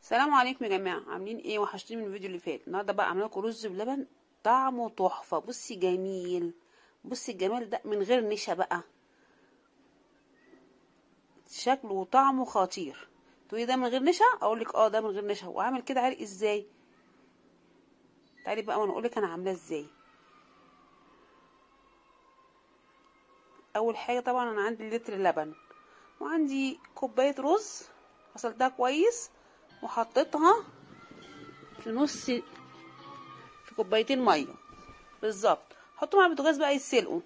السلام عليكم يا جماعة، عاملين ايه؟ وحشتوني من الفيديو اللي فات. النهارده بقى عامله لكم رز بلبن طعمه تحفة. بصي جميل، بصي الجمال ده من غير نشا بقى، شكله وطعمه خطير. تقولي ده من غير نشا؟ اقول لك اه ده من غير نشا. وعامل كده عرق ازاي؟ تعالي بقى وانا اقول لك انا عاملاه ازاي. اول حاجة طبعا انا عندي لتر لبن، وعندي كوباية رز غسلتها كويس وحطيتها في نص، في كوبايتين مية بالظبط. حطهم على البوتاجاز بقى يتسلقوا.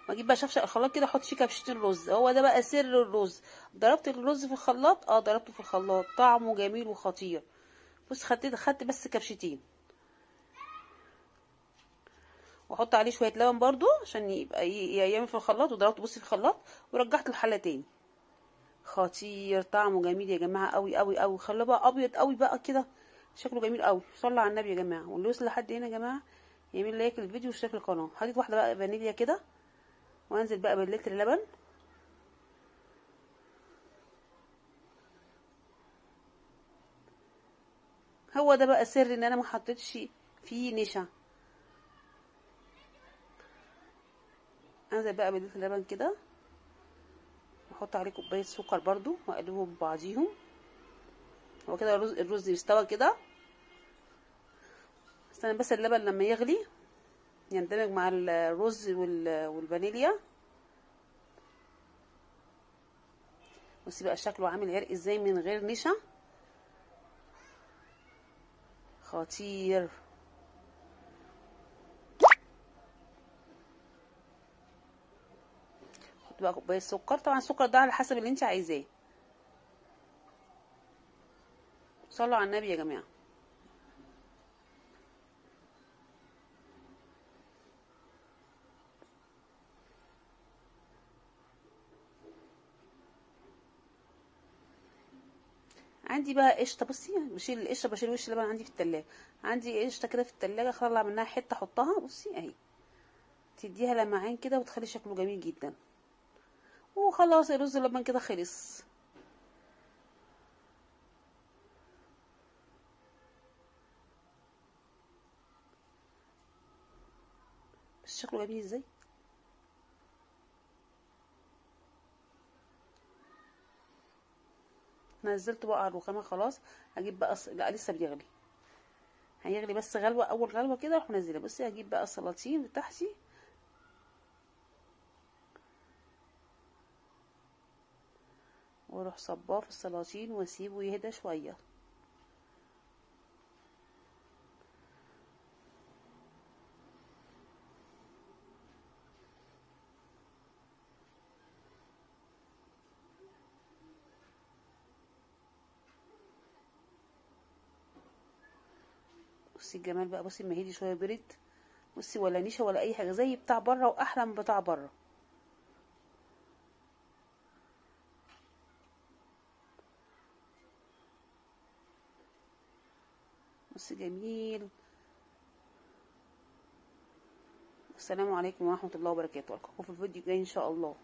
واجيب بقى شفشق الخلاط كده، احط فيه كبشتين رز. هو ده بقى سر الرز. ضربت الرز في الخلاط، ضربته في الخلاط، طعمه جميل وخطير. بص خدت بس كبشتين، واحط عليه شوية لبن برضو عشان يبقى يعمل في الخلاط. وضربته بصي في الخلاط ورجعت الحلة تاني. خطير، طعمه جميل يا جماعة قوي قوي قوي. خلوه بقى ابيض قوي بقى كده، شكله جميل قوي. صلوا على النبي يا جماعة. واللي وصل لحد هنا يا جماعة يعمل لايك للفيديو واشتراك للقناة. حطيت واحدة بقى فانيليا كده، وانزل بقى باللتر لبن. هو ده بقى سر ان انا ما حطيتش فيه نشا. انزل بقى باللتر لبن كده، واحط عليه كوباية سكر برضو، واقلبهم ببعضيهم. هو كده الرز يستوى كده. استنى بس اللبن لما يغلي يندمج مع الرز والفانيليا. بصي بقى شكله عامل عرق ازاي من غير نشا، خطير. حط بقى كوباية سكر، طبعا السكر ده على حسب اللي انت عايزاه. صلوا على النبي يا جماعة. عندي بقى قشطه، بصي بشيل القشطه، بشيل وش اللبن عندي في التلاجة. عندي قشطه كده في التلاجة، اطلع منها حتة احطها. بصي اهي، تديها لمعان كده وتخلي شكله جميل جدا. وخلاص الرز اللبن كده خلص. بس شكله جميل ازاي. نزلته بقى على الرخامه خلاص. هجيب بقى لا لسه بيغلي، هيغلي بس غلوه، اول غلوه كده اروح منزله. بصي هجيب بقى السلاطين بتاعتي، واروح صباه في السلاطين واسيبه يهدى شوية. بصي الجمال بقى، بصي ما هدي شوية برد. بصي ولا نشا ولا اي حاجة، زي بتاع بره واحلى من بتاع بره. بصي جميل. السلام عليكم ورحمة الله وبركاته. القاكم في الفيديو الجاي ان شاء الله.